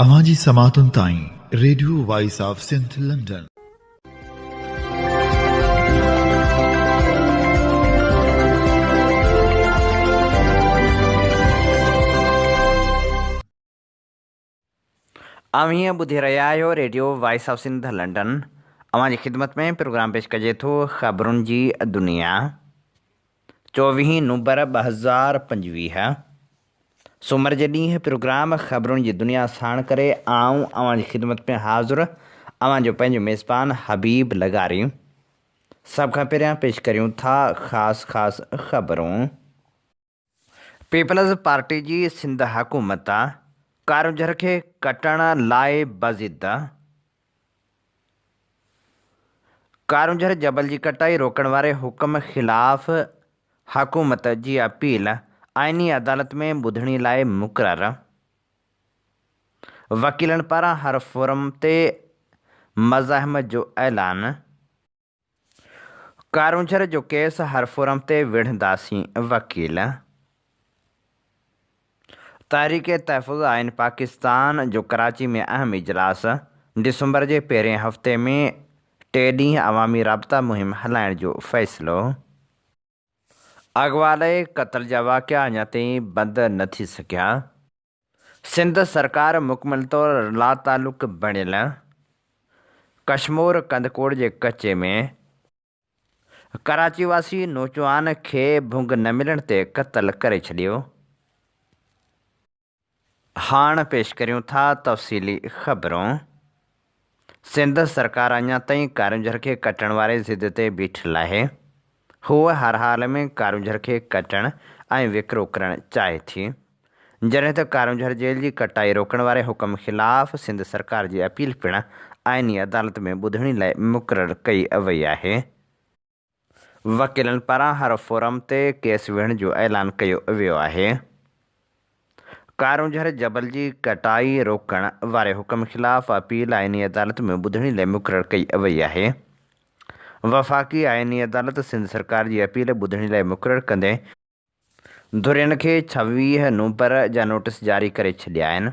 اوهان جي سماعتن تائين radio voice of Sindh London. اوهين ٻڌي رهيا آهيو radio voice of Sindh London. اوهان جي خدمت ۾ پروگرام پيش ڪجي ٿو خبرن جي دنيا چوويهين نومبر 2025 سومر جي ڏينهن پروگرام خبرن جي دنيا ساڻ ڪري آئون اوهان جي خدمت ۾ حاضر اوهان جو پنهنجو ميزبان حبيب لغاري. سڀ کان پهريان پيش ڪريون ٿا خاص خاص خبرون. پيپلز پارٽي جي سنڌ حڪومت ڪارونجهر کي ڪٽڻ لاء بضد. ڪارونجهر جبل جي ڪٽائي روڪڻ واري حڪم خلاف حڪومت جي اپيل آئيني عدالت ۾ ٻڌڻي لاء مقرر، وڪيلن پاران هر فورم تي مزاحمت جو اعلان. ڪارونجهر جو ڪيس هر فورم تي وڙهنداسين، وڪيل. تحريڪ تحفظ آئين پاڪستان جو ڪراچي ۾ اهم اجلاس، ڊسمبر جي پهرين هفتي ۾ ٽي ڏينهن عوامي رابطا مهم هلائڻ جو فيصلو. اغوا لاء قتل جا واقعا اڃا تائين بند نه ٿي سگهيا. سنڌ سرڪار مڪمل طور لاتعلق بڻيل، ڪشمور ڪنڌڪوٽ جي ڪچي ۾. ڪراچي واسي نوجوان کي ڀنگ نه ملڻ تي قتل ڪري ڇڏيو. هاڻ پيش ڪريون ٿا تفصيلي خبرون. سنڌ سرڪار اڃا تائين ڪارونجهر کي ڪٽڻ واري ضد تي بيٺل آهي. هوء هر حال ۾ ڪارونجهر کي ڪٽڻ ۽ وڪرو ڪرڻ چاهي ٿي. جڏهن ته ڪارونجهر جيل جي ڪٽائي روڪڻ واري حڪم خلاف سنڌ سرڪار جي اپيل پڻ آئيني عدالت ۾ ٻڌڻي لاء مقرر ڪئي وئي آهي. وڪيلن پاران هر فورم تي ڪيس وڙهڻ جو اعلان ڪيو ويو آهي. ڪارونجهر جبل جي ڪٽائي روڪڻ واري حڪم خلاف اپيل آئيني عدالت ۾ ٻڌڻي لاء مقرر ڪئي وئي آهي. وفاقي آئيني عدالت سنڌ سرڪار جي اپيل ٻڌڻي لاء مقرر ڪندي ڌرين کي 26 نومبر جا نوٽيس جاري ڪري ڇڏيا آهن.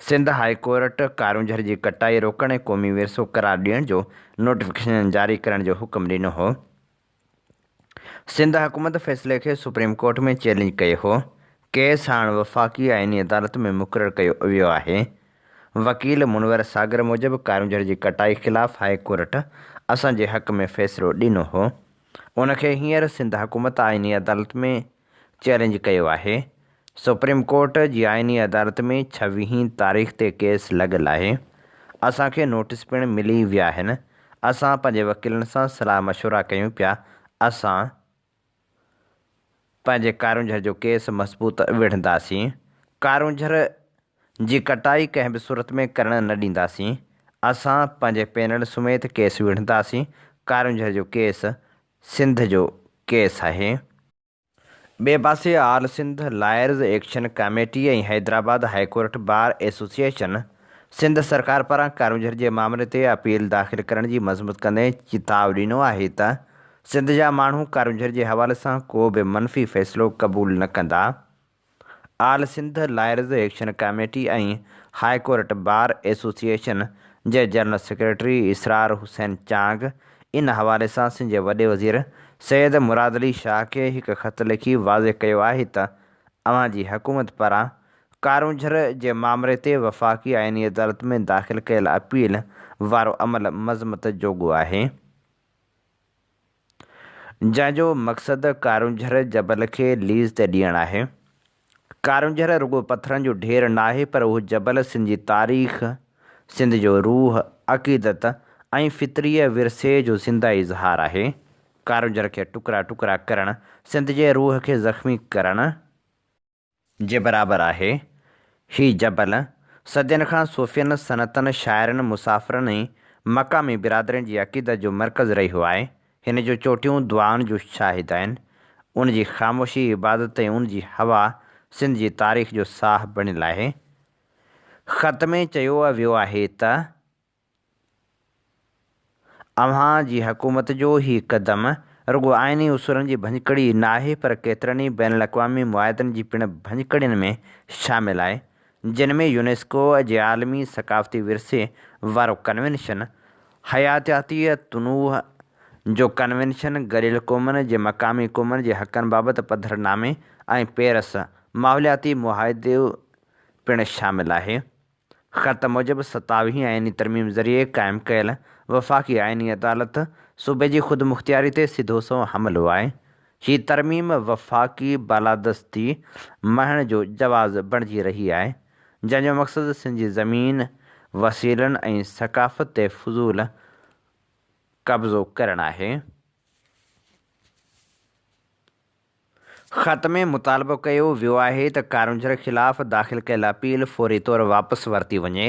سنڌ هاء ڪورٽ ڪارونجهر جي ڪٽائي روڪڻ ۽ قومي ورثو قرار ڏيڻ جو نوٽيفڪيشن جاري ڪرڻ جو حڪم ڏنو هو. سنڌ حڪومت فيصلي کي سپريم ڪورٽ ۾ چئلينج ڪيو هو. ڪيس هاڻ وفاقي آئيني عدالت ۾ مقرر ڪيو ويو آهي. وڪيل منور ساگر موجب ڪارونجهر جي ڪٽائي خلاف هاء ڪورٽ اسان جي حق ۾ فيصلو ڏنو هو. ان کي هينئر سنڌ حڪومت آئيني عدالت ۾ چئلينج ڪيو آهي. سپريم ڪورٽ جي آئيني عدالت ۾ ڇويهين تاريخ تي ڪيس لڳل آهي. اسان کي نوٽيس پڻ ملي ويا آهن. اسان پنهنجي وڪيلن سان صلاح مشورا ڪيون پيا. اسان پنهنجي ڪارونجهر جو ڪيس مضبوط وڙهنداسين. ڪارونجهر جي ڪٽائي ڪنهن به صورت ۾ ڪرڻ نه ڏينداسين. اسان پنهنجي پينل سميت ڪيس وڙهنداسين، ڪارونجهر جو ڪيس سنڌ جو ڪيس آهي. ٻئي پاسي all Sindh lawyers action committee ۽ Hyderabad high court bar association Sindh سرڪار پاران ڪارونجهر جي مامري تي اپيل داخل ڪرڻ جي مذمت ڪندي چتاء ڏنو آهي ته سنڌ جا ماڻهو ڪارونجهر جي حوالي سان ڪو به منفي فيصلو قبول نه ڪندا. All Sindh lawyers action committee ۽ high court bar association جي جنرل سيڪريٽري اسرار حسين چانگ ان حوالي سان سنڌ جي وڏي وزير سيد مراد علي شاهه کي هڪ خط لکي واضح ڪيو آهي ته اوهان جي حڪومت پاران ڪارونجهر جي مامري تي وفاقي آئيني عدالت ۾ داخل ڪيل اپيل وارو عمل مذمت جوڳو آهي. جنهن جو مقصد ڪارونجهر جبل کي ليز تي ڏيڻ آهي. ڪارونجهر رڳو پٿرن جو ڍير ناهي پر اهو جبل سنڌ جي تاريخ، سنڌ جو روح، عقيدت ۽ فطري ورثي جو زنده اظهار آهي. ڪارونجهر کي ٽڪرا ٽڪرا ڪرڻ سنڌ جي روح کي زخمي ڪرڻ. جي برابر آهي. هي جبل صدين کان صوفين، سنتن، شاعرن، مسافرن ۽ مقامي برادرين جي عقيدت جو مرڪز رهيو آهي. هن جون چوٽيون دعائن جون شاهد آهن. ان جي خاموشي عبادت ۽ ان جي هوا سنڌ جي تاريخ جو ساهه بڻيل آهي. خط ۾ چيو ويو آهي ته. اوهان جي حڪومت جو هي قدم رڳو آئيني اصولن جي ڀڃڪڙي ناهي پر ڪيترن ئي بين الاقوامي معاهدن جي پڻ ڀڃڪڙين ۾ شامل آهي. جن ۾ يونيسڪو جي عالمي ثقافتي ورثي وارو ڪنوينشن، حياتياتي تنوع جو ڪنوينشن، گڏيل قومن جي مقامي قومن جي حقن بابت پڌرنامي ۽ پيرس ماحولياتي معاهدو پڻ شامل آهي. خط موجب ستاويهين آئيني ترميم ذريعي قائم ڪيل وفاقي آئيني عدالت صوبي جي خودمختياري تي سڌو سنئون حملو آهي. هي ترميم وفاقي بالادستي مڙهڻ جو جواز بڻجي رهي آهي، جنهن جو مقصد سنڌ جي زمين، وسيلن ۽ ثقافت تي فضول قبضو ڪرڻ آهي. خط ۾ مطالبو ڪيو ويو آهي ته ڪارونجهر خلاف داخل ڪيل اپيل فوري طور واپس ورتي وڃي،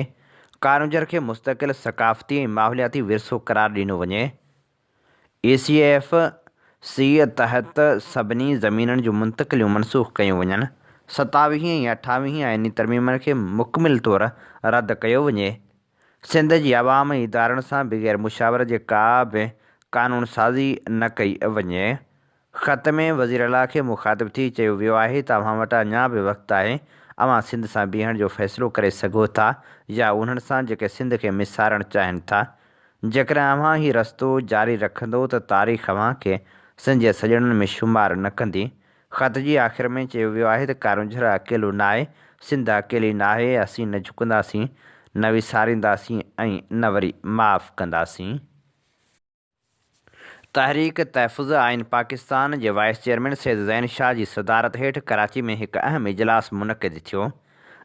ڪارونجهر کي مستقل ثقافتي ۽ ماحولياتي ورثو قرار ڏنو وڃي، اي سي ايف سي تحت سڀني زمينن جون منتقليون منسوخ ڪيون وڃن، ستاويهين ۽ اٺاويهين آئيني ترميمن کي مڪمل طور رد ڪيو وڃي، سنڌ جي عوام ۽ ادارن سان بغير مشاورت جي ڪا به قانونسازي نه ڪئي وڃي. خط ۾ وزيراعليٰ کي مخاطب ٿي چيو ويو آهي ته اوهان وٽ اڃا به وقت آهي، اوهان سنڌ سان بيهڻ جو فيصلو ڪري سگهو ٿا يا انهن سان جيڪي سنڌ کي ميسارڻ چاهين ٿا. جيڪڏهن اوهان هي رستو جاري رکندو ته تاريخ اوهان کي سنڌ جي سڄڻن ۾ شمار نه ڪندي. خط جي آخر ۾ چيو ويو آهي ته ڪارونجهر اڪيلو ناهي، سنڌ اڪيلي ناهي، اسين نه جهڪنداسين، نه وسارينداسين ۽ نه وري معاف ڪنداسين. تحريڪ تحفظ آئين پاڪستان جي وائيس چيئرمين سيد زين شاهه جي صدارت هيٺ ڪراچي ۾ هڪ اهم اجلاس منعقد ٿيو،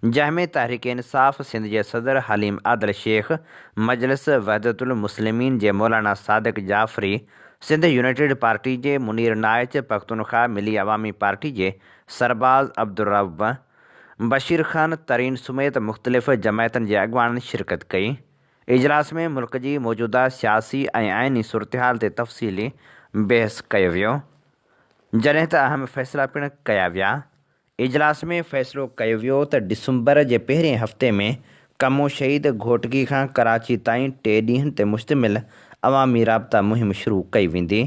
جنهن ۾ تحريڪ انصاف سنڌ جي صدر حليم عادل شيخ، مجلس وحدت المسلمين جي مولانا صادق جعفري، سنڌ يونائيٽيڊ پارٽي جي منير نائچ، پختونخواهه ملي عوامي پارٽي جي سرباز عبدالرب، بشير خان ترين سميت مختلف جماعتن جي اڳواڻن شرڪت ڪئي. اجلاس ۾ ملڪ جي موجوده سياسي ۽ آئيني صورتحال تي تفصيلي بحث ڪيو ويو، جڏهن ته اهم فيصلا پڻ ڪيا ويا. اجلاس ۾ فيصلو ڪيو ويو ته ڊسمبر جي پهرين هفتي ۾ ڪمو شهيد گهوٽڪي کان ڪراچي تائين ٽي ڏينهن تي مشتمل عوامي رابطا مهم شروع ڪئي ويندي،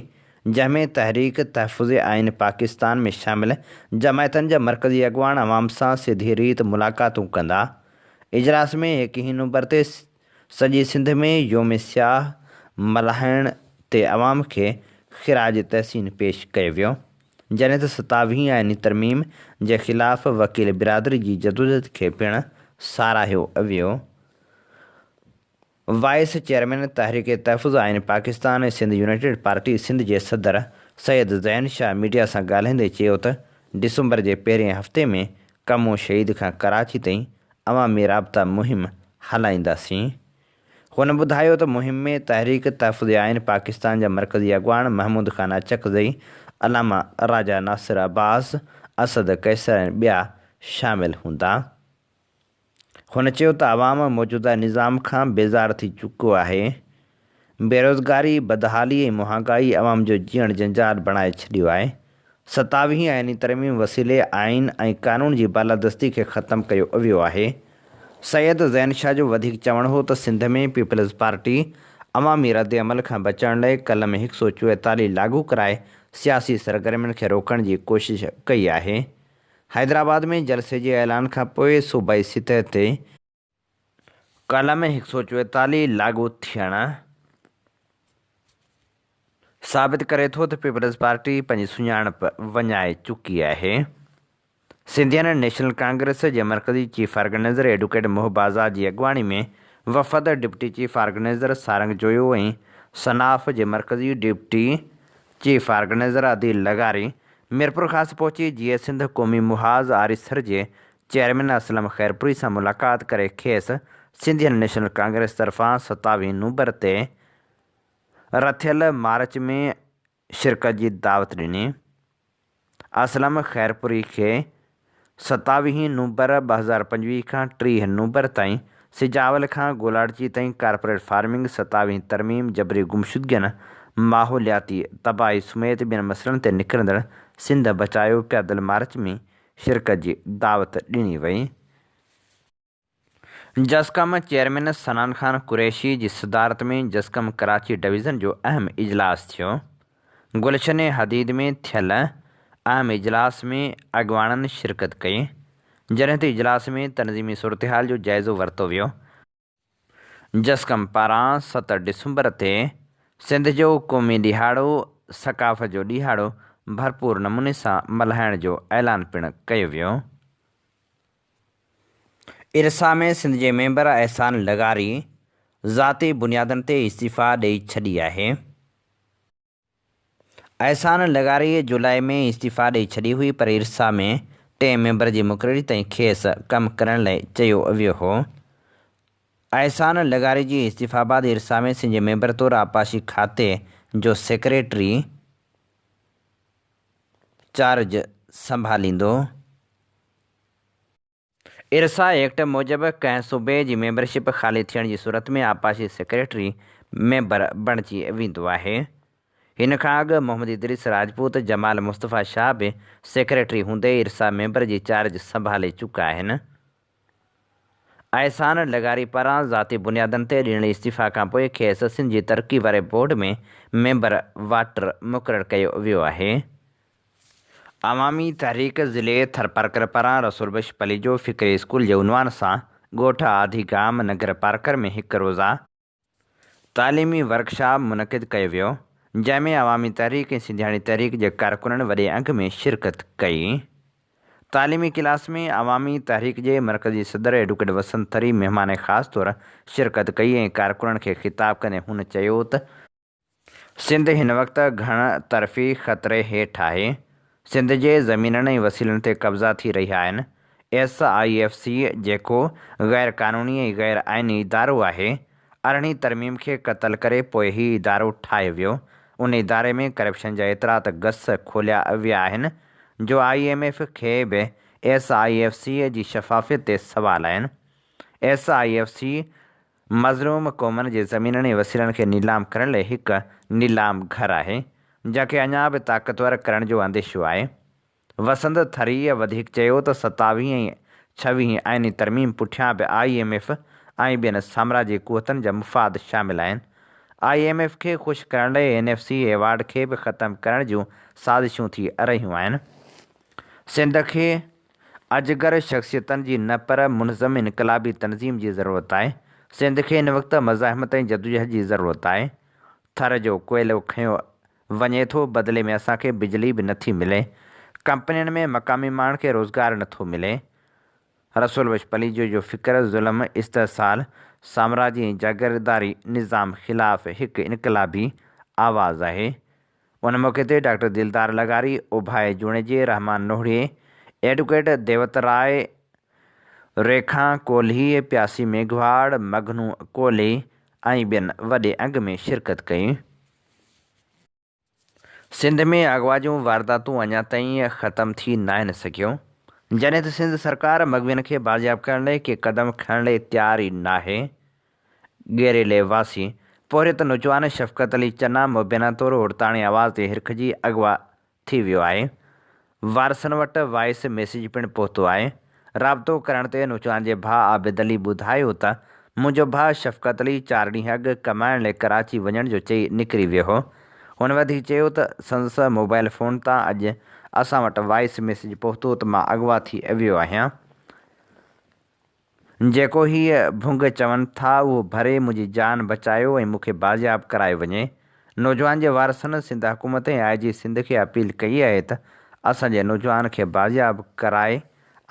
جنهن ۾ تحريڪ تحفظ آئين پاڪستان ۾ شامل جماعتن جا مرڪزي اڳواڻ عوام سان سڌي ريت ملاقاتون ڪندا. اجلاس ۾ ايڪيهين نومبر تي سڄي سنڌ ۾ يوم سياهه ملهائڻ تي عوام کي خراج تحسين پيش ڪيو ويو، جڏهن ته ستاويهين آئيني ترميم جي خلاف وڪيل برادري جي جدوجهد کي پڻ ساراهيو ويو. وائيس چيئرمين تحريڪ تحفظ آئين پاڪستان ۽ سنڌ يونائيٽيڊ پارٽي سنڌ جي صدر سيد زين شاهه ميڊيا سان ڳالهائيندي چيو ته ڊسمبر جي پهرين هفتي ۾ ڪمون شهيد کان ڪراچي تائين عوامي رابطا مهم هلائينداسين. هن ٻڌايو ته مهم ۾ تحريڪ تحفظ آئين پاڪستان جا مرڪزي اڳواڻ محمود خان اچڪزئي، علامه راجا ناصر عباس، اسد قيصر ۽ ٻيا شامل هوندا. هن چيو ته عوام موجوده نظام کان بيزار ٿي چڪو آهي، بيروزگاري، بدحالي ۽ مهانگائي عوام جو جيئڻ جنجال بڻائي ڇڏيو آهي، ستاويهين آئيني ترميم وسيلي آئين ۽ قانون جي بالادستي کي ختم ڪيو ويو آهي. سيد زين شاهه جو وڌيڪ چوڻ هو ته سنڌ ۾ پيپلز پارٽي عوامي ردعمل کان بچڻ لاء قلم هڪ سؤ چوئيتاليهه لاڳو ڪرائي سياسي سرگرمين کي روڪڻ جي ڪوشش ڪئي آهي. حيدرآباد ۾ جلسي جي اعلان کانپوء صوبائي سطح تي قلم هڪ سؤ چوئيتاليهه لاڳو ٿيڻ ثابت ڪري ٿو ته پيپلز پارٽي پنهنجي سڃاڻپ وڃائي چڪي آهي. سنڌين نيشنل ڪانگريس جي مرڪزي chief organizer advocate Mohib Azad جي اڳواڻي ۾ وفد deputy chief organizer Sarang Joyo ۽ SNAF جي مرڪزي ڊپٽي چيف آرگنائيزر عديل لغاري ميرپورخاص پهچي جيئي سنڌ قومي محاذ آريسر جي چيئرمين اسلم خيرپوري سان ملاقات ڪري کيس سنڌين نيشنل ڪانگريس طرفان ستاويهه نومبر تي رٿيل مارچ ۾ شرڪت جي دعوت ڏني. اسلم خيرپوري کي ستاويهين نومبر 2025 کان 30 نومبر تائين سجاول کان گولاڙچي تائين ڪارپوريٽ فارمنگ، ستاويهين ترميم، جبري گمشدگين، ماحولياتي تباهي سميت ٻين مسئلن تي نڪرندڙ سنڌ بچايو پيادل مارچ ۾ شرڪت جي دعوت ڏني وئي. جسقم چيئرمين صنعان خان قريشي جي صدارت ۾ جسقم ڪراچي ڊويزن جو اهم اجلاس ٿيو. گلشن حديد ۾ ٿيل اهم اجلاس ۾ اڳواڻن شرڪت ڪئي. جڏهن ته اجلاس ۾ تنظيمي صورتحال جو جائزو ورتو ويو. جسقم پاران 7 ڊسمبر تي سنڌ جو قومي ڏهاڙو ثقافت جو ڏهاڙو ڀرپور نموني سان ملهائڻ جو اعلان پڻ ڪيو ويو. ارسا ۾ سنڌ جي ميمبر احسان لغاري ذاتي بنيادن تي استعيفيٰ ڏئي ڇڏي آهي. احسان لغاريء جولاء ۾ استعيفيٰ ڏئي ڇڏي هئي پر ارسا ۾ ٽئين ميمبر جي مقرري تائين کيس ڪم ڪرڻ لاء چيو ويو هو. احسان لغاري جي استعيفيٰ بعد ارسا ۾ سنڌ جي ميمبر طور آبپاشي کاتي جو سيڪريٽري چارج سنڀاليندو. ارسا ايڪٽ موجب ڪنهن صوبي جي ميمبرشپ خالي ٿيڻ جي صورت ۾ آبپاشي سيڪريٽري ميمبر بڻجي ويندو آهي. هن کان اڳ محمد ادريس راجپوت، جمال مصطفيٰ شاهه به سيڪريٽري هوندي ارسا ميمبر جي چارج سنڀالي چڪا آهن. احسان لغاري پاران ذاتي بنيادن تي ڏنل استعيفيٰ کانپوء کيس سنڌ جي ترقي واري بورڊ ۾ ميمبر واٽر مقرر ڪيو ويو آهي. عوامي تحريڪ ضلعي ٿرپارڪر پاران رسول بخش پليجو فڪري اسڪول جي عنوان سان ڳوٺ آڌي گام نگر پارڪر ۾ هڪ روزه تعليمي ورڪشاپ منعقد ڪيو ويو، جنهن ۾ عوامي تحريڪ ۽ سنڌياڻي تحريڪ جي ڪارڪنن وڏي انگ ۾ شرڪت ڪئي. تعليمي ڪلاس ۾ عوامي تحريڪ جي مرڪزي صدر ايڊوڪيٽ وسنت ٿري مهمان خاص طور شرڪت ڪئي ۽ ڪارڪنن کي خطاب ڪندي هن چيو ته، سنڌ هن وقت گهڻ طرفي خطري هيٺ آهي. سنڌ جي زمينن ۽ وسيلن تي قبضا ٿي رهيا آهن. ايس I F C جيڪو غير قانوني ۽ غير آئيني ادارو آهي، ارڙهين ترميم کي قتل ڪري پوء هي ادارو ٺاهيو ويو. ان اداري ۾ ڪرپشن جا ايترا ته گس کوليا ويا آهن جو I M F کي به ايس I F C جي شفافيت تي سوال آهن. ايس I F C مظلوم قومن جي زمينن ۽ وسيلن کي نيلام ڪرڻ لاء هڪ نيلام گهر آهي، جنهن کي اڃا به طاقتور ڪرڻ جو انديشو آهي. وسند ٿريء وڌيڪ چيو ته ستاويهين ۽ ڇويهين آئيني ترميم پٺيان به I M F ۽ ٻين سامراجي قوتن جا مفاد شامل آهن. I M F کي خوش ڪرڻ لاء اين ايف سي ايوارڊ کي به ختم ڪرڻ جون سازشون ٿي رهيون آهن. سنڌ کي اجگر شخصيتن جي نه پر منظم انقلابي تنظيم جي ضرورت آهي. سنڌ کي هن وقت مزاحمت ۽ جدوجهد جي ضرورت آهي. ٿر جو ڪوئلو کنيو وڃي ٿو، بدلي ۾ اسان کي بجلي به نٿي ملي. ڪمپنين ۾ مقامي ماڻهن کي روزگار نٿو ملي. رسول بخش پليجو جو فڪر ظلم، استحصال، سامراجي ۽ جاگيرداري نظام خلاف هڪ انقلابي آواز آهي. ان موقعي تي ڊاڪٽر دلدار لغاري، اوڀائي جوڻيجي، رحمان نوحڙي، ايڊوڪيٽ ديوت راء، ريکان ڪولهي، پياسي ميگهواڙ، مگهنو ڪولهي ۽ ٻين وڏي انگ ۾ شرڪت ڪئي. سنڌ ۾ اغوا جون وارداتون اڃا تائين ختم ٿي ناهن سگهيون، جڏهن ته سنڌ سرڪار مغوين کي بازياب ڪرڻ لاء ڪي قدم کڻڻ لاء تيار ئي ناهي. ڳيريلي واسي پورهيت نوجوان شفقت علي چنا مبينا طور عورتاڻي آواز تي هرکجي اغوا ٿي ويو آهي. وارثن وٽ وائس ميسيج پڻ پهتو آهي. رابطو ڪرڻ تي نوجوان جي ڀاء عابد علي ٻڌايو ته منهنجو ڀاء شفقت علي چار ڏينهن اڳ ڪمائڻ لاء ڪراچي وڃڻ جو چئي نڪري ويو هو. هن وڌيڪ چيو ته سندس موبائل فون تان اڄ اسان وٽ وائس ميسيج پهتو ته مان اغوا ٿي ويو آهيان. جيڪو هيء ڀنگ چون ٿا اهو ڀري منهنجي جان بچايو ۽ مون کي بازياب ڪرايو وڃي. نوجوان جي وارثن سنڌ حڪومت ۽ آء جي سنڌ کي اپيل ڪئي آهي ته اسان جي نوجوان کي بازياب ڪرائي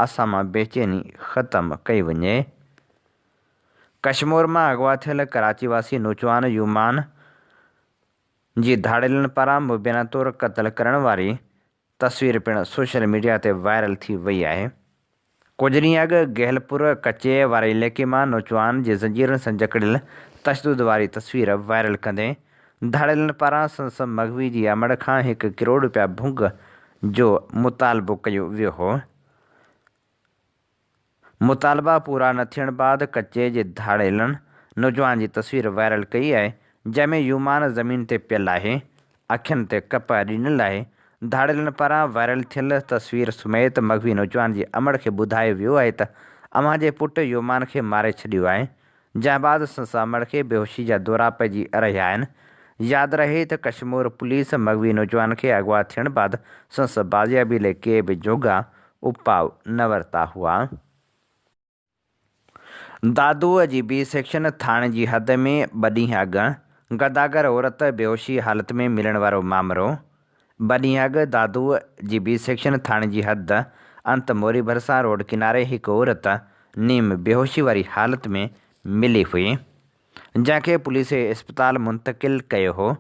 اسان مان بيچيني ختم ڪئي وڃي. ڪشمور مان اغوا ٿيل ڪراچي واسي نوجوان يومان جي ڌاڙيلن پاران مبينا طور قتل ڪرڻ واري تصوير پڻ سوشل ميڊيا تي وائرل ٿي وئي آهي. ڪجهه ڏينهن اڳ گهلپور ڪچي واري علائقي مان نوجوان جي زنجيرن سان جڪڙيل تشدد واري تصوير وائرل ڪندي ڌاڙيلن پاران سندس مغوي جي امڙ کان هڪ ڪروڙ رپيا ڀنگ جو مطالبو ڪيو ويو هو. مطالبا پورا نه ٿيڻ بعد ڪچي جي ڌاڙيلن نوجوان جي تصوير وائرل ڪئي آهي، جنهن ۾ يومان زمين تي پيل آهي، اکين تي ڪپهه ڏنل آهي، ڌاڙيلن پاران وائرل ٿيل تصوير سميت مغوي نوجوان جي امڙ کي ٻڌايو ويو آهي ته اوهان جي پٽ يومان کي ماري ڇڏيو آهي، جنهن بعد سندس امڙ کي بيهوشي جا دورا پئجي رهيا آهن. ياد رهي ته ڪشمور پوليس مغوي نوجوان کي اغوا ٿيڻ بعد سندس بازيابي لاء ڪي به جوڳا اپاء نه ورتا هئا. دادوء جي بي سيڪشن ٿاڻي جي حد ۾ ٻه ڏينهن اڳ گداگر عورت بيهوشي حالت ۾ ملڻ وارو مامرو، ٻه ڏينهن اڳ دادوء جي بي سيڪشن ٿاڻي جي حد انت موري ڀرسان روڊ ڪناري هڪ عورت نيم بيهوشي واري حالت ۾ ملي هئي، جنهن کي پوليس اسپتال منتقل ڪيو هو،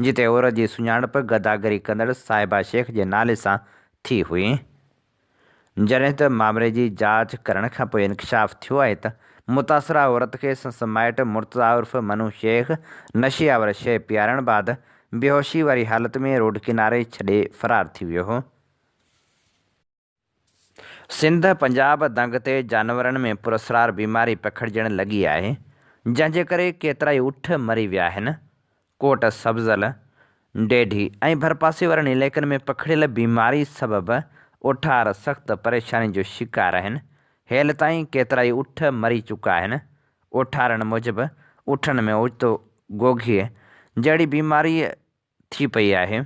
جتي عورت جي سڃاڻپ گداگري ڪندڙ صاحبه شيخ جي نالي سان ٿي هئي. جڏهن ته مامري جي جاچ ڪرڻ کانپوء انڪشاف ٿيو آهي ته متاثره عورت کي سندس مائٽ مرتضيٰ عرف منو شيخ نشي آور شيء پيارڻ بعد بيهوشي واري حالت ۾ روڊ ڪناري ڇڏي فرار ٿي ويو هو. سنڌ پنجاب دنگ تي جانورن ۾ پراسرار بيماري پکڙجڻ لڳي آهي، جنهن جي ڪري ڪيترائي اٺ مري ويا آهن. ڪوٽ سبزل، ڊيڍي ۽ ڀرپاسي وارن علائقن ۾ پکڙيل بيماري سبب اوٺار سخت پريشاني جو شڪار آهن، هيل تائين ڪيترائي اٺ مري چڪا آهن، اوٺارن موجب اٺن ۾ اوچتو گوگهي جهڙي بيماري ٿي پئي آهي،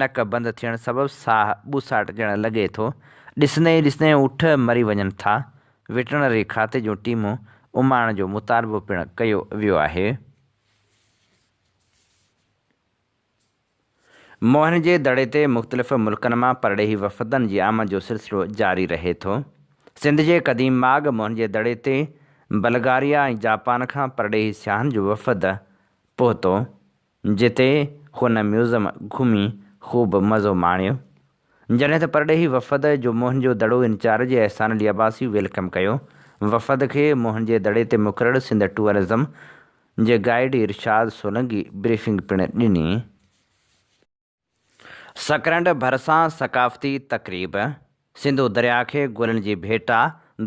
نڪ بند ٿيڻ سبب ساهه ٻوساٽجڻ لڳي ٿو، ڏسندي ئي ڏسندي اٺ مري وڃن ٿا، وٽرنري کاتي جون ٽيمون اماڻڻ جو مطالبو پڻ ڪيو ويو آهي. موهن جي دڙي تي مختلف ملڪن مان پرڏيهي وفدن جي آمد جو سلسلو جاري رهي ٿو. سنڌ جي قديم ماڳ موهن جي دڙي تي بلغاريا ۽ جاپان کان پرڏيهي سياحن جو وفد پهتو، جتي هن ميوزم گهمي خوب مزو ماڻيو. جڏهن ته پرڏيهي وفد جو موهن جو دڙو انچارج احسان علي عباسي welcome ڪيو. وفد کي موهن جي دڙي تي مقرر سنڌ ٽوئرزم جي گائيڊ ارشاد سولنگي بريفنگ پڻ ڏني. سڪرنڊ ڀرسان ثقافتي تقريب، سنڌو درياء کي گلن جي ڀيٽا،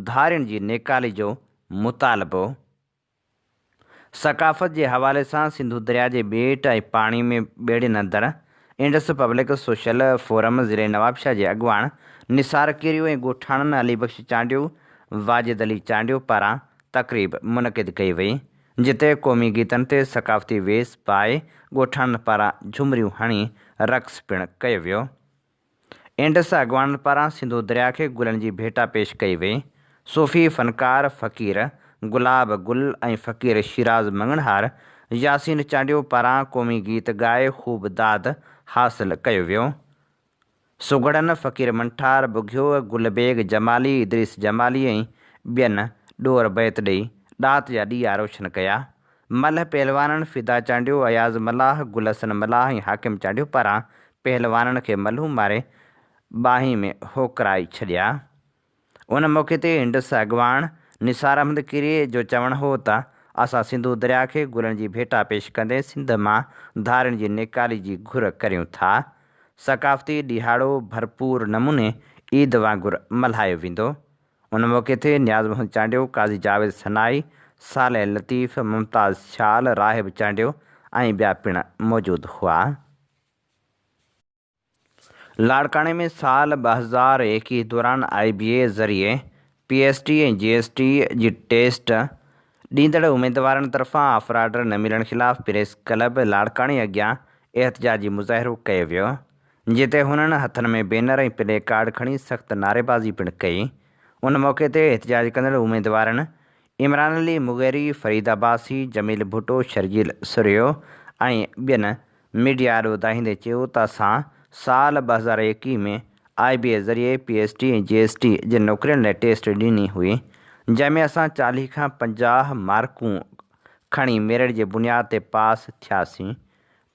ڌارين جي نيڪالي جو مطالبو. ثقافت جي حوالي سان سنڌو درياء جي ٻيٽ ۽ پاڻي ۾ ٻيڙين اندر انڊس پبلڪ سوشل فورم ضلعي نوابشاهه جي اڳواڻ نثار ڪيريو ۽ ڳوٺاڻن علي بخش چانڊيو، واجد علي چانڊيو پاران تقريب منعقد ڪئي وئي، جتي قومي گيتن تي ثقافتي ويس پائي ڳوٺاڻن پاران جهمريون هڻي رقص پڻ ڪيو ويو. انڊس اڳواڻن پاران سنڌو درياء کي گلن جي ڀيٽا پيش ڪئي وئي. صوفي فنڪار فقير گلاب گل ۽ فقير شيراز مڱڻهار، ياسين چانڊيو پاران قومي گيت ڳائي خوب داد حاصل ڪيو ويو. سگهڙن فقير منٺار ٻگهيو، گل بيگ جمالي، ادريس جمالي ۽ ٻين ڏور بيت ڏئي ڏات جا ڏيئا روشن ڪيا. ملهه پهلوانن فدا چانڊيو، اياز ملاح، گل حسن ملاح ۽ حاڪم چانڊيو پاران پهلوانن کي ملهون ماري ٻانهين ۾ هوڪرائي ڇڏيا. ان موقعي تي انڊس اڳواڻ نثار احمد ڪيريي جو چوڻ هو ته اسان سنڌو درياء کي گلن جي ڀيٽا پيش ڪندي سنڌ مان ڌارين جي نيڪالي جي گهر ڪريون ٿا. ثقافتي ڏهاڙو ڀرپور نموني عيد وانگر ملهايو ويندو. ان موقعي تي نياز محمد چانڊيو، قاضي جاويد سنائي، صالح لطيف، ممتاز سيال، راهب چانڊيو ۽ ٻيا پڻ موجود هئا. لاڙڪاڻي ۾ سال 2021 دوران آء بي اي ذريعي P S T ۽ G S T جي ٽيسٽ ڏيندڙ اميدوارن طرفان آفر آرڊر نه ملڻ خلاف پريس ڪلب لاڙڪاڻي اڳيان احتجاجي مظاهرو ڪيو ويو. جتي هنن هٿن ۾ بينر ۽ پلي ڪارڊ کڻي سخت نعريبازي پڻ ڪئي. ان موقعي تي احتجاج ڪندڙ اميدوارن عمران علي مغيري، فريد عباسي، جميل ڀٽو، شرجيل سرهيو ۽ ٻين ميڊيا آڏو دانهيندي چيو ته اسان سال 2021 ۾ آء بي اي ذريعي P S T ۽ G S T جي نوڪرين لاء ٽيسٽ ڏني هئي جنهن ۾ اسان 40 کان 50 مارڪون کڻي ميرٽ جي بنياد تي پاس ٿياسين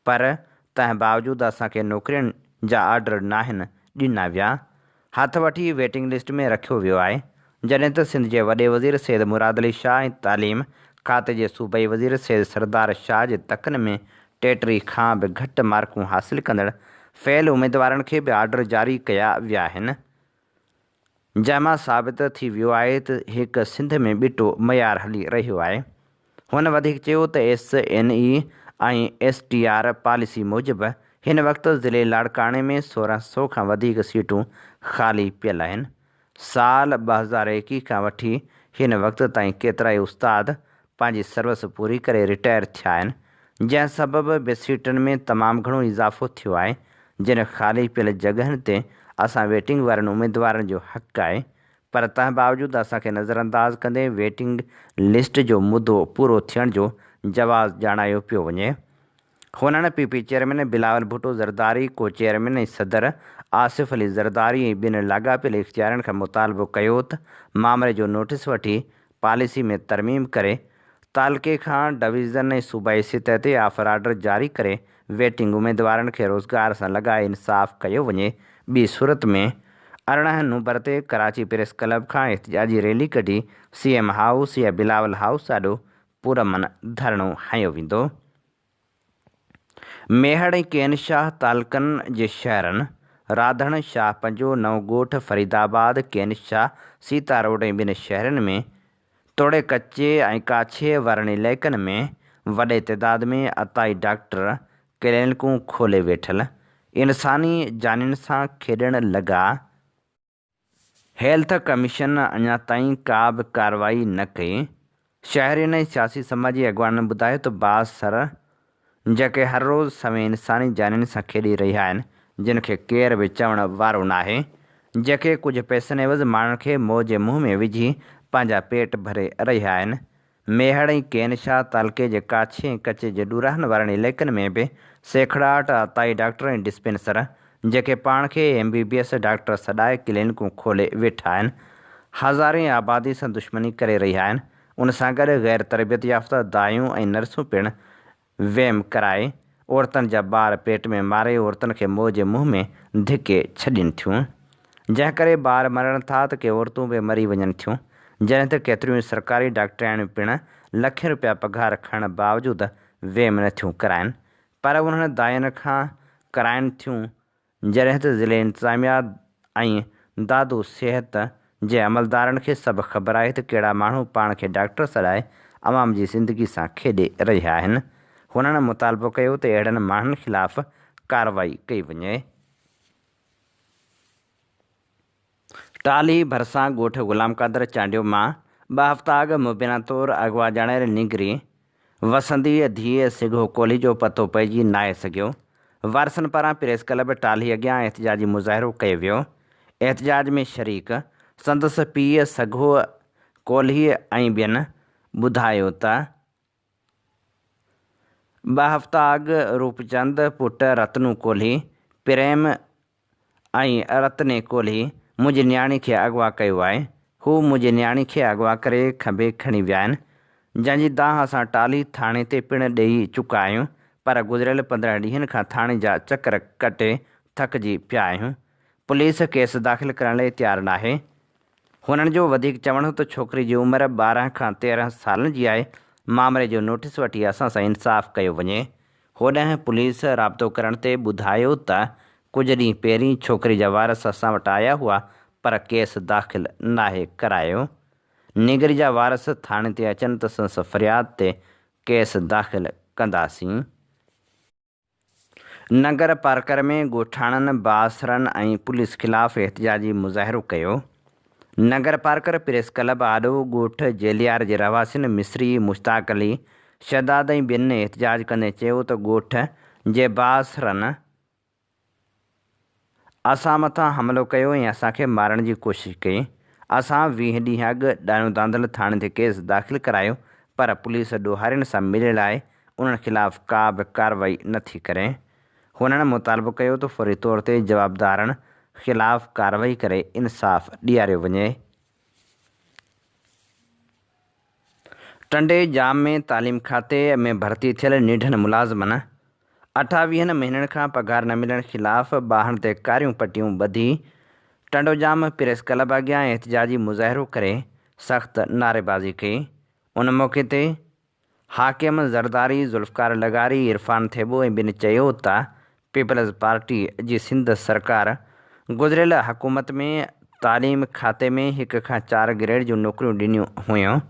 پر تنهن باوجود اسان کي نوڪرين جا آرڊر ناهن ڏنا ويا، هٿ وٺي ويٽنگ لسٽ ۾ رکيو ويو آهي، جڏهن ته سنڌ جي وڏي وزير سيد مراد علي شاهه ۽ تعليم کاتي جي صوبائي وزير سيد سردار شاهه جي تڪن ۾ ٽيٽري کان به گهٽ مارڪون حاصل ڪندڙ فيل اميدوارن کي به آرڊر جاري ڪيا ويا آهن. جنهن مان ثابت ٿي ويو آهي ته هڪ سنڌ ۾ ٻٽو معيار هلي رهيو آهي. هن وڌيڪ چيو ته S N E ۽ S T R policy موجب هن وقت ضلعي لاڙڪاڻي ۾ 16 سو کان وڌيڪ سيٽون خالي پيل آهن. سال 2021 کان وٺي هن وقت تائين ڪيترائي استاد پنهنجي سروس پوري ڪري رٽائر ٿيا آهن، جنهن سبب به سيٽن ۾ تمام گهڻو اضافو ٿيو آهي، جن خالي پيل جڳهن تي اسان ويٽنگ وارن اميدوارن جو حق آهي پر تنهن باوجود اسان کي نظرانداز ڪندي ويٽنگ لسٽ جو مدو پورو ٿيڻ جو جواز ڄاڻايو پيو وڃي. هنن P P chairman Bilawal Bhutto Zardari, co chairman ۽ صدر آصف علي زرداري ۽ ٻين لاڳاپيل اختيارين کان مطالبو ڪيو ته مامري جو نوٽيس وٺي پاليسي ۾ ترميم ڪري تعلقي کان ڊويزن ۽ صوبائي سطح تي آفر آرڊر جاري ڪري ويٽنگ اميدوارن کي روزگار سان لڳائي انصاف ڪيو وڃي ٻي صورت ۾ 18 نومبر تي ڪراچي پريس ڪلب کان احتجاجي ريلي ڪڍي سي ايم هائوس يا بلاول هائوس آڏو پرامن ڌرڻو هنيو ويندو. ميهڙ ۽ ڪين شاهه تعلقن جي شهرن راڌڻ، شاهه پنجو، نئون ڳوٺ، فريد آباد، ڪين شاهه، سيتا روڊ ۽ ٻين شهرن ۾ توڙي ڪچي ۽ ڪاڇي وارن علائقن ۾ وڏي تعداد ۾ عطائي ڊاڪٽر ڪلينڪون کولي ويٺل انساني جانين سان کيڏڻ لڳا. هيلٿ ڪميشن اڃا تائين ڪا به ڪارروائي نه ڪئي. شهرين ۽ سياسي سماجي اڳواڻن ٻڌايو ته بااثر جيڪي هر روز سوين انساني جانين سان کيڏي رهيا آهن جن کي ڪير به چوڻ وارو ناهي جيڪي ڪجهه پئسن عيوض ماڻهن کي موء جي منهن ۾ وجهي پنهنجا پيٽ ڀري رهيا آهن ميهڙ ۽ ڪين شاهه تعلقي جي ڪاڇي ۽ ڪچي جي ڏوراهن وارن علائقن ۾ به سيکڙاٽ عطائي ڊاڪٽر ۽ ڊسپينسر، جيڪي پاڻ کي M B B S doctor سڏائي ڪلينڪون کولي ويٺا آهن، هزارين آبادي سان دشمني ڪري رهيا آهن، ان سان گڏ غير تربيت يافته دايون ۽ نرسون پڻ ويم ڪرائي عورتن جا ٻار پيٽ ۾ ماري عورتن کي موء جي منهن ۾ ڌڪي ڇڏين ٿيون. جنهن ڪري ٻار مرن ٿا ته ڪي عورتون به مري وڃن ٿيون. جڏهن ته ڪيتريون ئي سرڪاري ڊاڪٽرياڻيون پڻ لکين روپيا پگهار کڻڻ باوجود ويم نه ٿيون ڪرائن پر انهن داين کان ڪرائن ٿيون جڏهن ته ضلعي انتظاميا ۽ دادو صحت جي عملدارن کي سڀ خبر آهي ته ڪهڙا ماڻهو پاڻ کي ڊاڪٽر سڏائي عوام جي زندگي سان کيڏي رهيا آهن. هنن مطالبو ڪيو ته اهڙن ماڻهن خلاف ڪارروائي ڪئي وڃي. ٽالهي ڀرسان ڳوٺ غلام قادر چانڊيو مان ٻه هفتا اڳ مبينا طور اغوا ڄاڻايل نينگري وسنديء ڌيء سگهو ڪولهي جو پتو پئجي ناهي سگهيو. وارثن پاران پريس ڪلب ٽالهي اڳيان احتجاجي مظاهرو ڪيو ويو. احتجاج ۾ شريڪ سندس پيء سگهو ڪولهي ۽ ٻين ٻڌايو ته ٻه هفتا اڳ روپچند پٽ رتنو ڪولهي، پريم ۽ رتني ڪولهي منهنجي نياڻي کي اغوا ڪيو آهي. هو منهنجي نياڻي کي اغوا ڪري کنڀي کڻي ويا آهن، جنهن جي دانهن اسان ٽالهي ٿاڻي تي پڻ ڏيئي چڪا آهيون، پر گذريل 15 ڏينهن کان ٿاڻي جا چڪر ڪٽي ٿڪجي پيا آهيون. پوليس ڪيس داخل ڪرڻ لئي تيار ناهي. هنن جو وڌيڪ چوڻ هو ته ڇوڪري جي عمر 12 کان 13 سالن جي آهي، مامري جو نوٽيس وٺي اسان سان انصاف ڪيو وڃي. هوڏانهن پوليس رابطو ڪرڻ تي ٻڌايو ته ڪجهه ڏينهن پهرين ڇوڪري جا وارث اسان وٽ آيا هئا پر ڪيس داخل ناهي ڪرايو. نينگري جا وارث ٿاڻي تي اچن ته سندس فرياد تي ڪيس داخل ڪنداسين. ننگر پارڪر ۾ ڳوٺاڻن بااثرن ۽ پوليس خلاف احتجاجي مظاهرو ڪيو. ننگر پارڪر پريس ڪلب آڏو ڳوٺ جيليار جي رهواسين مصري مشتاق علي شهداد ۽ ٻين احتجاج ڪندي چيو ته ڳوٺ جي بااثرن اسان مٿان حملو ڪيو ۽ اسان کي مارڻ جي ڪوشش ڪئي. اسان 20 ڏينهن اڳ ڏانو دانڌل ٿاڻي تي ڪيس داخل ڪرايو پر پوليس ڏوهارين سان مليل آهي انهن خلاف ڪا به ڪارروائي نه ٿي ڪري. هنن مطالبو ڪيو ته فوري طور تي جوابدارن خلاف ڪارروائي ڪري انصاف ڏياريو وڃي. ٽنڊي ڄام ۾ تعليم کاتي ۾ ڀرتي ٿيل نيڍن ملازمن اٺاويهن مهينن کان پگهار نه ملڻ خلاف ٻانهن تي ڪاريون پٽيون ٻڌي ٽنڊوڄام پريس ڪلب اڳيان احتجاجي مظاهرو ڪري سخت نعريبازي ڪئي ان موقعي تي حاڪم زرداري، ذوالفقار لغاري، عرفان ٿيٻو ۽ ٻين چيو ته پيپلز پارٽي جي سنڌ سرڪار گذريل حڪومت ۾ تعليم کاتي ۾ هڪ کان چار گريڊ جون نوڪريون ڏنيون هيون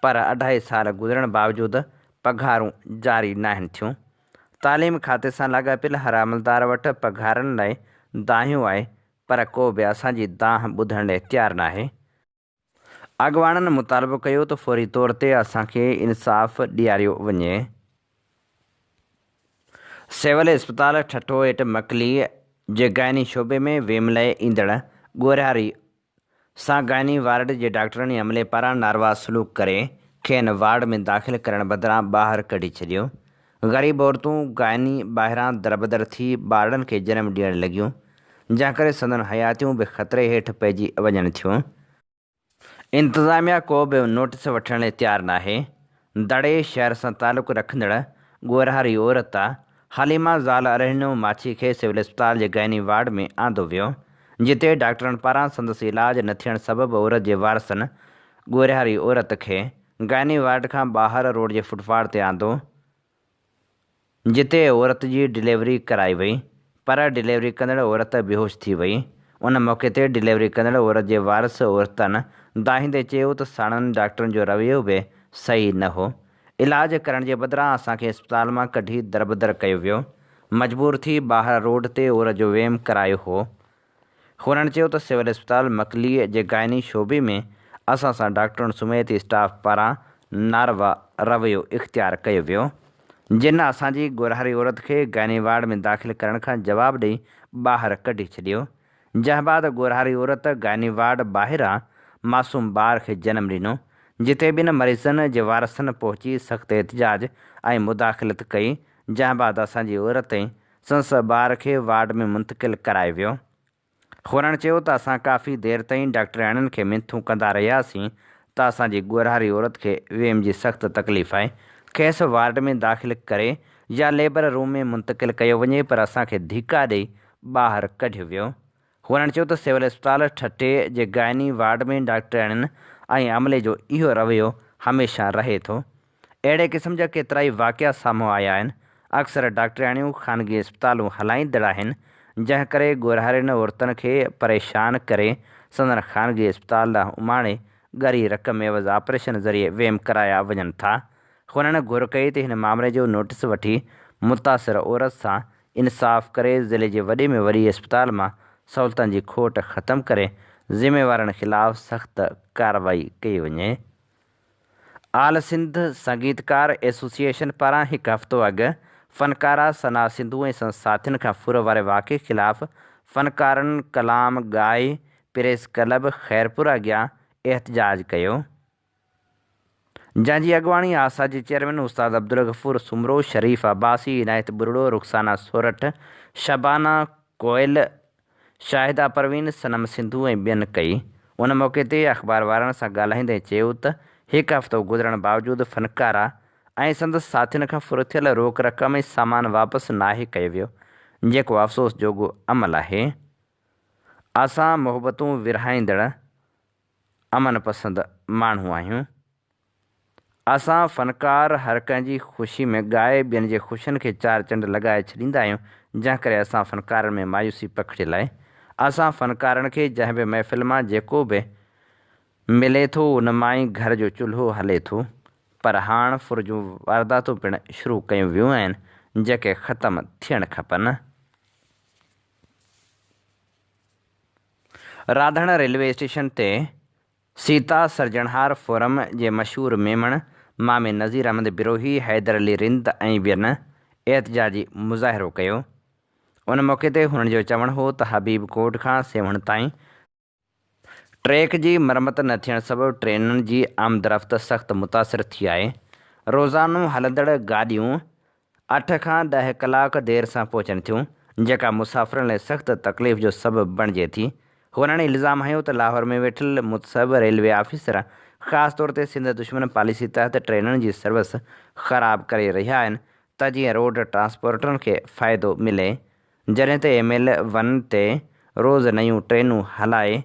پر اڍائي سال گذرڻ باوجود پگهارون جاري ناهن ٿيون. تعليم کاتي سان لاڳاپيل هر عملدار وٽ پگهارن لاء دانهيون آهي پر ڪو به اسان جي دانهن ٻڌڻ لاء تيار ناهي. اڳواڻن مطالبو ڪيو ته فوري طور تي اسان کي انصاف ڏياريو وڃي. سول اسپتال ٺٽو هيٺ مڪلي جي گائني شعبي ۾ ويم لئه ايندڙ ڳورهاري سان گائني وارڊ جي ڊاڪٽرن ۽ عملي پاران ناروا سلوڪ ڪري کين وارڊ ۾ داخل ڪرڻ بدران ٻاهر ڪڍي ڇڏيو. غريب عورتون گائني ٻاهران دربدر ٿي ٻارڙن کي جنم ڏيڻ لڳيون، جنهن ڪري سندن حياتيون به خطري هيٺ پئجي وڃن ٿيون. انتظاميا ڪو به نوٽيس وٺڻ لاء تيار ناهي. دڙي شهر سان تعلق رکندڙ ڳورهاري عورت حليمه زال الهڏنو ماڇي کي سول اسپتال جي گائني وارڊ ۾ آندو ويو، جتي ڊاڪٽرن پاران سندس علاج نه ٿيڻ سبب عورت جي وارثن ڳورهاري عورت کي گائني وارڊ کان ٻاهر روڊ جي فٽ پاٿ تي آندو، جتي عورت جي ڊليوري ڪرائي وئي پر ڊليوري ڪندڙ عورت بيهوش ٿي وئي، ان موقعي تي ڊليوري ڪندڙ عورت جي وارث عورتن دانهيندي چيو ته ساڻن ڊاڪٽرن جو رويو به صحيح نه هو، علاج ڪرڻ جي بدران اسان کي اسپتال مان ڪڍي دربدر ڪيو ويو، مجبور ٿي ٻاهر روڊ تي عورت جو ويم ڪرايو هو. هنن چيو ته سول اسپتال مڪليء جي گائني شعبي ۾ اسان سان ڊاڪٽرن سميت اسٽاف پاران ناروا رويو اختيار ڪيو ويو، جن اسان جي ڳورهاري عورت کي گائني وارڊ ۾ داخل ڪرڻ کان جواب ڏئي ٻاهر ڪڍي ڇڏيو، جنهن بعد ڳورهاري عورت گائني وارڊ ٻاهران معصوم ٻار کي جنم ڏنو، جتي ٻن مريضن جي وارثن پهچي سخت احتجاج ۽ مداخلت ڪئي، جنهن بعد اسان جي عورت ۽ سندس ٻار کي وارڊ ۾ منتقل ڪرايو ويو. خورڻ چيو ته اسان ڪافي دير تائين ڊاڪٽرياڻين کي منٿون ڪندا رهياسين ته اسان جي ڳورهاري عورت کي ويم جي سخت تڪليف آهي، کيس وارڊ ۾ داخل ڪري يا ليبر روم ۾ منتقل ڪيو وڃي پر اسان کي ڌڪا ڏئي ٻاهر ڪڍيو ويو. هنن چيو ته سول اسپتال ٺٽي جي گائني وارڊ ۾ ڊاڪٽرياڻين ۽ عملي جو اهو رويو هميشه رهي ٿو. اهڙي قسم جا ڪيترائي واقعا سامهون آيا آهن، اڪثر ڊاڪٽرياڻيون خانگي اسپتالون هلائيندڙ آهن، جنهن ڪري ڳورهارين عورتن کي پريشان ڪري سندن خانگي اسپتال ڏانهن اماڻي ڳري رقم عيوض آپريشن ذريعي ويم ڪرايا وڃن ٿا. هنن گهر ڪئي ته هن مامري جو نوٽيس وٺي متاثر عورت سان انصاف ڪري ضلعي جي وڏي ۾ وڏي اسپتال مان سهولتن جي کوٽ ختم ڪري ذميوارن خلاف سخت ڪارروائي ڪئي وڃي. آل سنڌ سنگيتڪار ايسوسيئيشن پاران هڪ هفتو اڳ فنڪارا ثنا سنڌو ۽ سندس ساٿين کان ڦر واري واقعي خلاف فنڪارن ڪلام ڳائي پريس ڪلب خيرپور اڳيان احتجاج ڪيو، جنهن جي اڳواڻي آسا جي چيئرمين استاد عبدالغفور سومرو، شريف عباسي، عنايت ٻرڙو، رخسانه سورٺ، شبانه ڪوئل، شاهده پروين، صنم سنڌو ۽ ٻين ڪئي. ان موقعي تي اخبار وارن سان ڳالهائيندي چيو ته هڪ هفتو گذرڻ باوجود فنڪارا ۽ سندس ساٿين کان ڦر ٿيل روڪ رقم ۽ سامان واپس ناهي ڪيو ويو، جيڪو افسوس جوڳو عمل آهي. اسان محبتون ورهائيندڙ امن پسند ماڻهو آهيون. اسان فنڪار هر ڪنهن جي خوشي ۾ ڳائي ٻين جي خوشين کي چار چنڊ لڳائي ڇڏيندا آهيون، جنهن ڪري اسان فنڪارن ۾ مايوسي پکڙيل آهي. اسان فنڪارن کي جنهن به محفل مان جيڪو به ملي ٿو ان مان ئي گهر جو چلهو هلي ٿو. پر هاڻ ڦر جون وارداتون پڻ شروع ڪيون ويون آهن، جيڪي ختم ٿيڻ کپن. راڌڻ ريلوي اسٽيشن تي سيتا سرجڻهار فورم جي مشهور ميمڻ مامي نذير احمد بروهي، حيدر علي رند ۽ ٻين احتجاجي مظاهرو ڪيو. ان موقعي تي هنن جو چوڻ هو ته حبيب ڪوٽ کان سيوهڻ تائين ٽريڪ جي مرمت نه ٿيڻ سبب ٽرينن جي آمدرفت سخت متاثر ٿي آهي، روزانو هلندڙ گاڏيون اٺ کان ڏهه ڪلاڪ دير سان پهچن ٿيون، جيڪا مسافرن لاء سخت تڪليف جو سبب بڻجي ٿي. هنن الزام هنيو ته لاهور ۾ ويٺل متصب ريلوي آفيسر خاص طور تي سنڌ دشمن پاليسي تحت ٽرينن جي سروس خراب ڪري رهيا آهن ته جيئن روڊ ٽرانسپورٽرن کي فائدو ملي، جڏهن ته ايم ايل ون تي روز نيون ٽرينون هلائي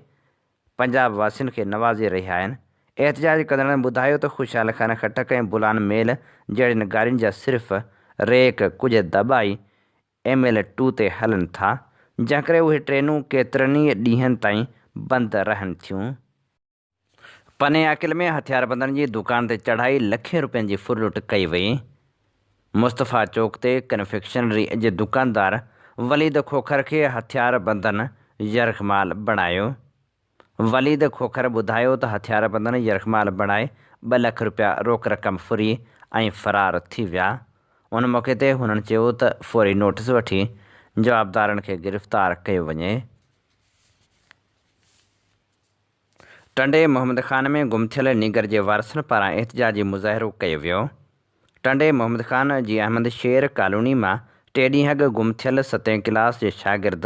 پنجاب واسين کي نوازي رهيا آهن. احتجاج ڪندڙن ٻڌايو ته خوشحال خان خٽڪ ۽ بولان ميل جهڙين گاڏين جا صرف ريڪ ڪجهه دٻائي ايم ايل ٽو تي هلن ٿا، جنهن ڪري اهي ٽرينون ڪيترن ئي ڏينهن تائين بند رهن ٿيون. پني عاقل ۾ هٿياربندن جي دڪان تي چڙهائي لکين روپين جي ڦرلٽ ڪئي وئي. مصطفيٰ چوڪ تي ڪنفيڪشنري جي دڪاندار وليد کوکر کي هٿياربندن يرغمال بڻايو. وليد کوکر ٻڌايو ته هٿياربندن يرغمال بڻائي ٻه لک رپيا روڪ رقم ڦري ۽ فرار ٿي ويا. ان موقعي تي هنن چيو ته فوري نوٽيس وٺي جوابدارن کي گرفتار ڪيو وڃي. ٽنڊي محمد خان ۾ گم ٿيل نينگر جي وارثن پاران احتجاجي مظاهرو ڪيو ويو. ٽنڊي محمد خان جي احمد شير ڪالوني مان ٽي ڏينهن اڳ گم ٿيل ستين ڪلاس جي شاگرد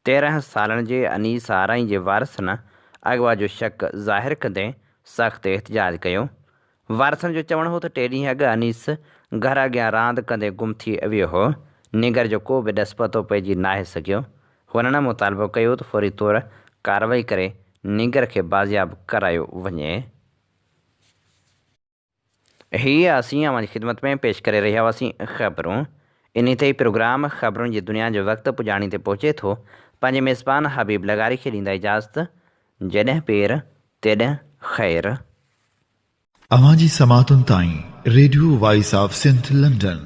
13 سالن جي انيس آرائين جي وارثن اغوا جو شڪ ظاهر ڪندي سخت احتجاج ڪيو. وارثن جو چوڻ هو ته ٽي ڏينهن اڳ انيس گهر اڳيان راند ڪندي گم ٿي ويو هو، نينگر جو ڪو به ڏس پتو پئجي ناهي سگهيو. هنن مطالبو ڪيو ته فوري طور ڪارروائي ڪري نينگر کي بازياب ڪرايو وڃي. هي اسين اوهان جي خدمت ۾ پيش ڪري رهيا هئاسين خبرون. انهي تي ئي پروگرام خبرن جي دنيا جو وقت پڄاڻي تي پهچي ٿو. پنهنجي ميزبان حبيب لغاري کي ڏيندا اجازت. جيڏهن پير تيڏهن خير. اوهان جي سماعتن تائين radio voice of Sindh London.